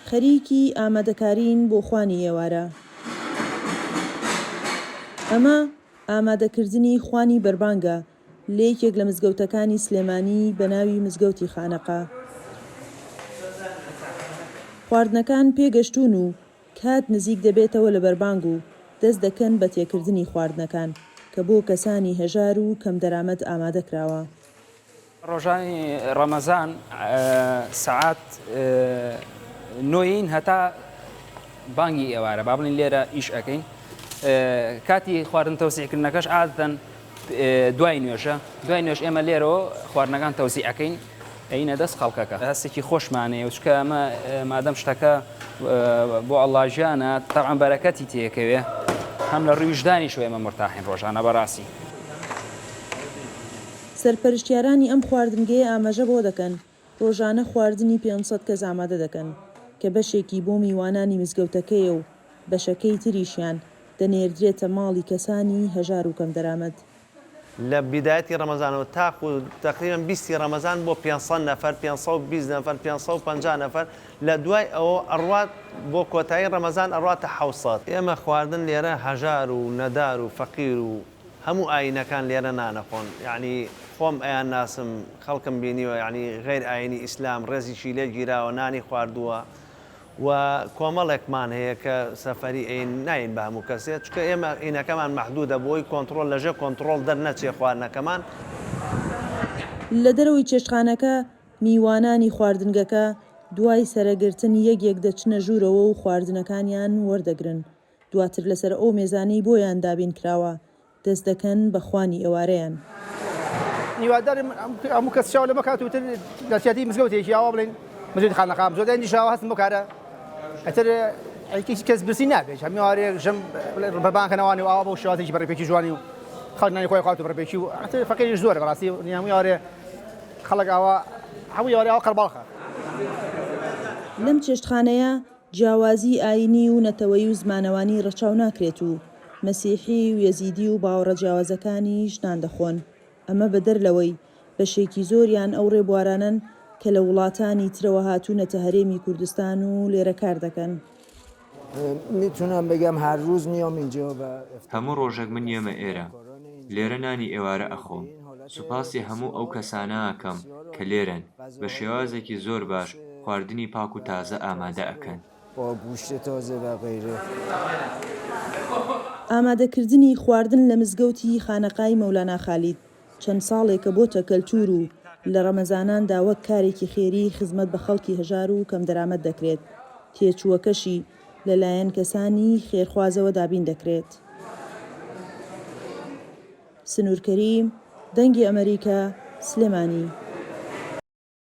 خەریکی ئامادەکارین بۆ خوانی ئێوارە. ئەمە ئامادەکردنی خوانی بەربانگە لە یەکێک لە مزگەوتەکانی سلێمانی بە ناوی مزگەوتی خانەقا. خواردنەکان پێگەشتوون و کات نزیک دەبێتەوە لە بەربانگ و دەست دەکەن بە تێکردنی خواردنەکان کە بۆ کەسانی هەژار و کەمدەرامەت ئامادەکراوە. ڕۆژانی ڕەمەزان سەعات نۆین هەتا بانگی ئێوارە با بڵین لێرە ئیش ئەەکەین کاتی خواردن تەوسیکردنەکەش عادەتەن دوای نوێژە دوای نوێژ ئێمە لێرەوە خواردنەکان تەوزیع ئەەکەین ئەینە دەست خەڵکەکە هەستێکی خۆشمانەیە و چکە ئەمە مادەم شتەکە بۆ ئەڵڵاژیانە تەعام بەرەکەتی تێکەوێ هەم لە ڕووی ویژدانیشەوە ئێمە مرتاحین ڕۆژانە بەڕاستی. سەرپەرشتیارانی ئەم خواردنگەیە ئاماژە بەوە دەکەن، ڕۆژانە خواردنی 500 کەس ئامادە دەکەن، کە بەشێکی بۆ میوانانی مزگەوتەکەیە و بەشەکەی تریشیان دەنێردرێتە ماڵی کەسانی هەژار و کەمدەرامەت. لە بیدایەتی ڕەمەزانەوە تاکو تەقریبەن بیستی ڕەمەزان بۆ 500 نەفەر، 520 نەفەر، 550 نەفەر، لە دوای ئەوە ئەڕوات بۆ کۆتایی ڕەمەزان ئەڕواتە 700. ئێمە خواردن لێرە هەژار و نەدار و فەقیر و هەموو ئایینەکان لێرە نانەخۆن یەعنی خۆم ئەیان ناسم خەڵکم بینیوە یەعنی غەیر ئایینی ئیسلام ڕێزیشی لێ گیراوە نانی خواردووە و کۆمەڵێکمان هەیە کە سەفەری ئەین ناین بە هەموو کەسێ چونکە ئێمە ئینەکەمان مەحدودە بۆی کۆنتڕۆڵ لەژێر کۆنتڕۆڵ دەرنەچێ خواردنەکەمان. لە دەرەوەی چێشتخانەکە میوانانی خواردنگەکە دوای سەرەگرتن یەک یەک دەچنە ژوورەوە و خواردنەکانیان وەردەگرن دواتر لەسەر ئەو مێزانەی بۆیان دابین کراوە دەست دەکەن بە خوانی ئێوارەیان. هیوادارم هەموو کەس چاو لەمە کات و تر لە سیاتی مزگەوتێکی ئاوا بڵێن مزگەوتی خانەقا مزگەوت نیشاوە هەستم بۆ کارە ئەتر هیچ کەس برسی نابێت هەموو ئارێک ژەم بەبانکەنەوانی و ئاوا بۆ شێوازێکی بەڕێپێکی جوانی و خەڵک نانی خۆی خواردو بەڕێپێکی و ئەتر فەقیریش زۆرە بەڕاستی هەموو ئارێ خەڵک ئاوا هەموو ئارێ ئاوا قەرباڵخە. لەم چێشتخانەیە جیاوازیی ئایینی و نەتەوەیی و زمانەوانی ڕەچاو ناکرێت و مەسیحی و یەزیدی و باوەڕە جیاوازەکانیش نان دەخۆن، ئەمە بەدەر لەوەی بەشێکی زۆریان ئەو ڕێبوارانەن کە لە وڵاتانی ترەوە هاتوونەتە هەرێمی کوردستان و لێرە کار دەکەن. هەموو ڕۆژێک من یەمە ئێرە، لێرە نانی ئێوارە ئەخۆم، سوپاسی هەموو ئەو کەسانە ئەکەم کە لێرەن، بە شێوازێکی زۆر باش خواردنی پاک و تازە ئامادە ئەکەن. ئامادەکردنی خواردن لە مزگەوتی خانەقای مەولانا خالید چەند ساڵێکە بۆتە کەلتوور و لە ڕەمەزاناندا وەک کارێکی خێری خزمەت بە خەڵکی هەژار و کەمدەرامەت دەکرێت، تێچووەکەشی لەلایەن کەسانی خێرخوازەوە دابین دەکرێت. سنوور کەریم، دەنگی ئەمەریکا، سلێمانی.